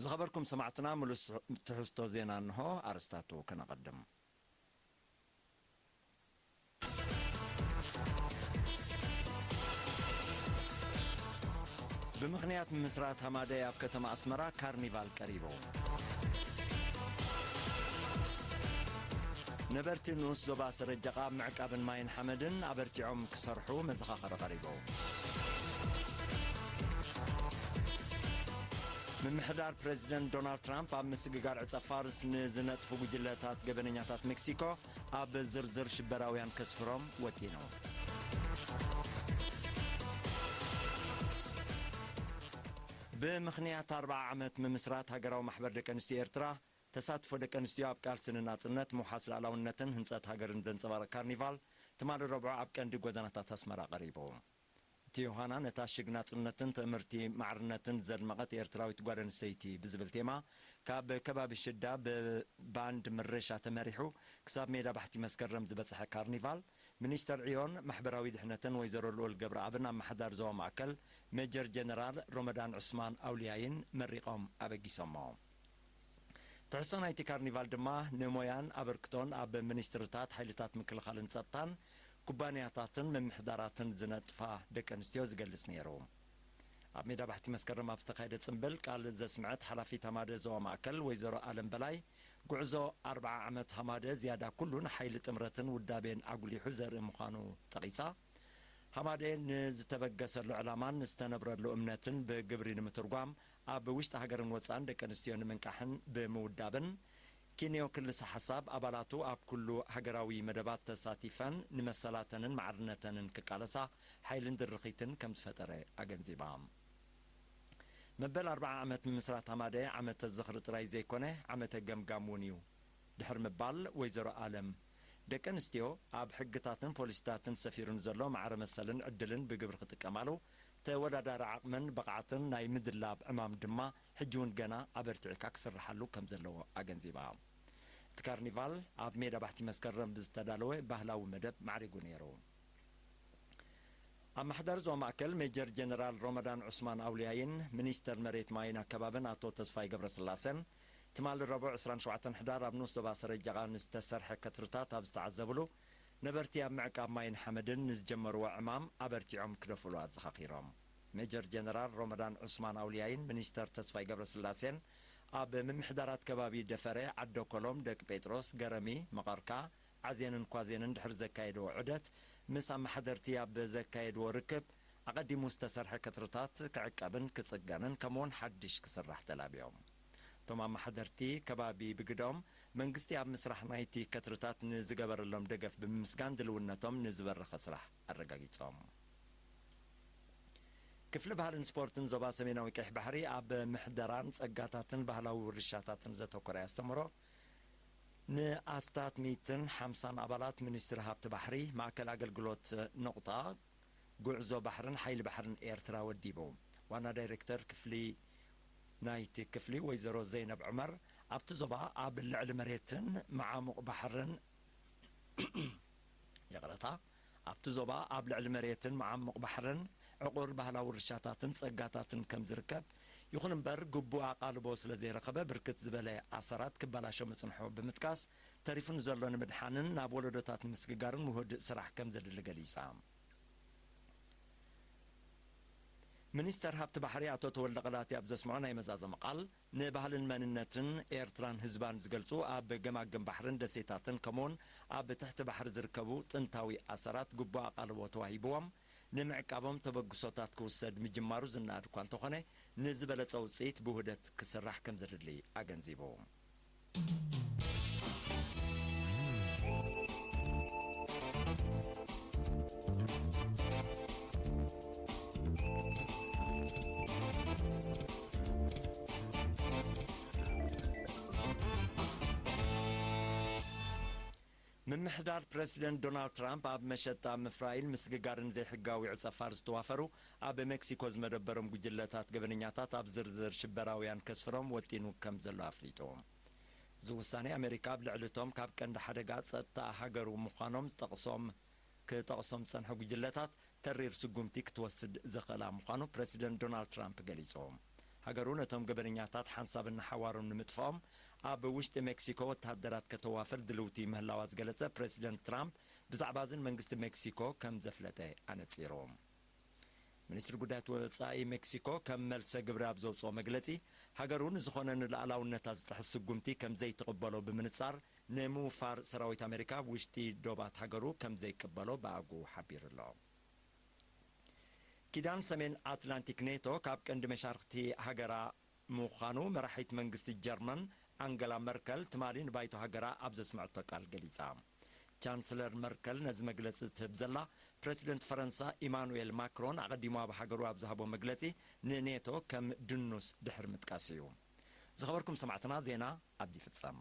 ዝኸበርኩም ሰማዕትና፣ ምሉስ ትሕዝቶ ዜና እንሆ። ኣርእስታቱ ከነቐድም። ብምኽንያት ምምስራት ሃማደይ ኣብ ከተማ ኣስመራ ካርኒቫል ቀሪቡ። ነበርቲ ንኡስ ዞባ ሰረጀቓ ኣብ ምዕቃብን ማይን ሓመድን ኣበርቲዖም ክሰርሑ መዘኻኸሪ ቀሪቡ። ምምሕዳር ፕረዚደንት ዶናልድ ትራምፕ ኣብ ምስግጋር ዕጸ ፋርስ ንዝነጥፉ ጉጅለታት ገበነኛታት ሜክሲኮ ኣብ ዝርዝር ሽበራውያን ከስፍሮም ወጢኑ። ብምኽንያት ኣርብዓ ዓመት ምምስራት ሃገራዊ ማሕበር ደቂ ኣንስትዮ ኤርትራ፣ ተሳትፎ ደቂ ኣንስትዮ ኣብ ቃልሲ ንናጽነት፣ ምውሓስ ሉዓላውነትን ህንጸት ሃገርን ዘንጸባርቕ ካርኒቫል ትማሊ ረቡዕ ኣብ ቀንዲ ጎደናታት ኣስመራ ቀሪቡ። እቲ ዮሃና ነታ ሽግ ናጽነትን ትእምርቲ ማዕርነትን ዘድመቐት ኤርትራዊት ጓል ኣንስተይቲ ብዝብል ቴማ፣ ካብ ከባቢ ሽዳ ብባንድ ምረሻ ተመሪሑ ክሳብ ሜዳ ባሕቲ መስከረም ዝበጽሐ ካርኒቫል፣ ሚኒስተር ዕዮን ማሕበራዊ ድሕነትን ወይዘሮ ልኡል ገብረኣብን ኣመሓዳሪ ዞባ ማእከል ሜጀር ጀነራል ሮመዳን ዑስማን ኣውልያይን መሪቖም ኣበጊሶሞ። ትሕዝቶ ናይቲ ካርኒቫል ድማ ንሞያን ኣበርክቶን ኣብ ሚኒስትርታት ሓይልታት ምክልኻልን ጸጥታን፣ ኩባንያታትን ምምሕዳራትን ዝነጥፋ ደቂ ኣንስትዮ ዝገልጽ ነይሩ። ኣብ ሜዳ ባሕቲ መስከረም ኣብ ዝተኻየደ ጽምብል ቃል ዘስምዐት ሓላፊት ሃማደ ዞባ ማእከል ወይዘሮ ኣለም በላይ፣ ጉዕዞ ኣርብዓ ዓመት ሃማደ ዝያዳ ኩሉ ንሓይሊ ጥምረትን ውዳቤን ኣጉሊሑ ዘርኢ ምዃኑ ጠቒሳ፣ ሃማደ ንዝተበገሰሉ ዕላማን ዝተነብረሉ እምነትን ብግብሪ ንምትርጓም ኣብ ውሽጢ ሃገርን ወጻእን ደቂ ኣንስትዮ ንምንቃሕን ብምውዳብን፣ ኪንዮ ክልሰ ሓሳብ ኣባላቱ ኣብ ኩሉ ሃገራዊ መደባት ተሳቲፈን ንመሰላተንን ማዕርነተንን ክቃለሳ ሓይልን ድርኺትን ከም ዝፈጠረ ኣገንዚባ። መበል ኣርብዓ ዓመት ምምስራት ሃማደ ዓመተ ዝኽሪ ጥራይ ዘይኮነ፣ ዓመተ ገምጋም እውን እዩ። ድሕሪ ምባል ወይዘሮ ኣለም፣ ደቂ ኣንስትዮ ኣብ ሕግታትን ፖሊሲታትን ሰፊሩ ንዘሎ ማዕረ መሰልን ዕድልን ብግብሪ ክጥቀማሉ፣ ተወዳዳሪ ዓቕምን ብቕዓትን ናይ ምድላብ ዕማም ድማ ሕጂ እውን ገና ኣበርቲዕካ ክስርሓሉ ከም ዘለዎ ኣገንዚባ። እቲ ካርኒቫል ኣብ ሜዳ ባሕቲ መስከረም ብዝተዳለወ ባህላዊ መደብ ማዕሪጉ ነይሩ። ኣመሓዳሪ ዞባ ማእከል ሜጀር ጀነራል ሮመዳን ዑስማን ኣውልያይን ሚኒስተር መሬት ማይን ኣከባብን ኣቶ ተስፋይ ገብረስላሰን ትማሊ ረቡዕ ዕስራን ሸውዓተን ሕዳር ኣብ ንኡስ ዞባ ሰረጀቓ ንዝተሰርሐ ከትርታት ኣብ ዝተዓዘብሉ፣ ነበርቲ ኣብ ምዕቃብ ማይን ሓመድን ንዝጀመርዎ ዕማም ኣበርቲዖም ክደፍሉ ኣዘኻኺሮም። ሜጀር ጀነራል ሮመዳን ዑስማን ኣውልያይን ሚኒስተር ተስፋይ ገብረስላሴን ኣብ ምምሕዳራት ከባቢ ደፈረ፣ ዓዶ ኮሎም፣ ደቂ ጴጥሮስ፣ ገረሚ፣ መቐርካ፣ ዓዜንን ኳዜንን ድሕሪ ዘካየድዎ ዑደት፣ ምስ ኣመሓደርቲ ኣብ ዘካየድዎ ርክብ፣ ኣቐዲሙ ዝተሰርሐ ከትርታት ክዕቀብን ክጽገንን ከምኡውን ሓድሽ ክስራሕ ተላብዮም። እቶም ኣመሓደርቲ ከባቢ ብግደኦም፣ መንግስቲ ኣብ ምስራሕ ናይቲ ከትርታት ንዝገበረሎም ደገፍ ብምምስጋን ድልውነቶም ንዝበረኸ ስራሕ ኣረጋጊጾም። ክፍሊ ባህልን ስፖርትን ዞባ ሰሜናዊ ቀይሕ ባሕሪ ኣብ ምሕደራን ጸጋታትን ባህላዊ ውርሻታትን ዘተኮረ ኣስተምህሮ ንኣስታት ሚእትን ሓምሳን ኣባላት ሚኒስትሪ ሃብቲ ባሕሪ፣ ማእከል ኣገልግሎት ነቑጣ፣ ጉዕዞ ባሕርን ሓይሊ ባሕርን ኤርትራ ወዲቡ። ዋና ዳይሬክተር ክፍሊ ናይቲ ክፍሊ ወይዘሮ ዘይነብ ዑመር፣ ኣብቲ ዞባ ኣብ ልዕሊ መሬትን መዓሙቕ ባሕርን፣ ይቕረታ፣ ኣብቲ ዞባ ኣብ ልዕሊ መሬትን መዓሙቕ ባሕርን ዕቑር ባህላዊ ውርሻታትን ጸጋታትን ከም ዝርከብ፣ ይኹን እምበር ግቡእ ኣቓልቦ ስለ ዘይረኸበ ብርክት ዝበለ ኣሰራት ክበላሾ ምጽንሑ ብምጥቃስ፣ ተሪፉ ንዘሎ ንምድሓንን ናብ ወለዶታት ንምስግጋርን ውሁድ ስራሕ ከም ዘድሊ ገሊጻ። ሚኒስተር ሃብቲ ባሕሪ ኣቶ ተወልደ ቀላቲ ኣብ ዘስምዖ ናይ መዛዘሚ ቃል፣ ንባህልን መንነትን ኤርትራን ህዝባን ዝገልጹ ኣብ ገማግም ባሕርን ደሴታትን ከምኡውን ኣብ ትሕቲ ባሕሪ ዝርከቡ ጥንታዊ ኣሰራት ግቡእ ኣቓልቦ ተዋሂብዎም ንምዕቃቦም ተበግሶታት ክውሰድ ምጅማሩ ዝነኣድ እኳ እንተኾነ፣ ንዝበለጸ ውጽኢት ብውህደት ክስራሕ ከም ዘድሊ ኣገንዚቡ። ምምሕዳር ፕረሲደንት ዶናልድ ትራምፕ ኣብ መሸጣ፣ ምፍራይን ምስግጋርን ዘይሕጋዊ ዕጸ ፋርስ ዝተዋፈሩ ኣብ ሜክሲኮ ዝመደበሮም ጉጅለታት ገበነኛታት ኣብ ዝርዝር ሽበራውያን ከስፍሮም ወጢኑ ከም ዘሎ ኣፍሊጡ። እዚ ውሳኔ ኣሜሪካ ኣብ ልዕሊ እቶም ካብ ቀንዲ ሓደጋ ጸጥታ ሃገሩ ምዃኖም ዝጠቕሶም ክጠቕሶም ዝጸንሐ ጉጅለታት ተሪር ስጉምቲ ክትወስድ ዘኽእላ ምዃኑ ፕረሲደንት ዶናልድ ትራምፕ ገሊጹ። ሃገሩ ነቶም ገበነኛታት ሓንሳብን ንሓዋሩን ንምጥፋኦም ኣብ ውሽጢ ሜክሲኮ ወተሃደራት ከተዋፍር ድልውቲ ምህላዋ ዝገለጸ ፕረሲደንት ትራምፕ፣ ብዛዕባ እዝን መንግስቲ ሜክሲኮ ከም ዘፍለጠ ኣነጺሩ። ሚኒስትሪ ጉዳያት ወጻኢ ሜክሲኮ ከም መልሰ ግብሪ ኣብ ዘውጽኦ መግለጺ፣ ሃገሩ ንዝኾነ ንሉዓላውነታ ዝጥሕስ ስጉምቲ ከም ዘይትቕበሎ ብምንጻር፣ ንምውፋር ሰራዊት ኣሜሪካ ኣብ ውሽጢ ዶባት ሃገሩ ከም ዘይቅበሎ ብኣግኡ ሓቢሩ ኣሎ። ኪዳን ሰሜን ኣትላንቲክ ኔቶ ካብ ቀንዲ መሻርኽቲ ሃገራ ምዃኑ መራሒት መንግስቲ ጀርመን ኣንገላ መርከል ትማሊ ንባይቶ ሃገራ ኣብ ዘስምዐቶ ቃል ገሊጻ። ቻንስለር መርከል ነዚ መግለጺ ትህብ ዘላ፣ ፕረሲደንት ፈረንሳ ኢማኑኤል ማክሮን ኣቐዲሙ ኣብ ሃገሩ ኣብ ዝሃቦ መግለጺ፣ ንኔቶ ከም ድኑስ ድሕሪ ምጥቃሱ እዩ። ዝኸበርኩም ሰማዕትና፣ ዜና ኣብዚ ይፍጸም።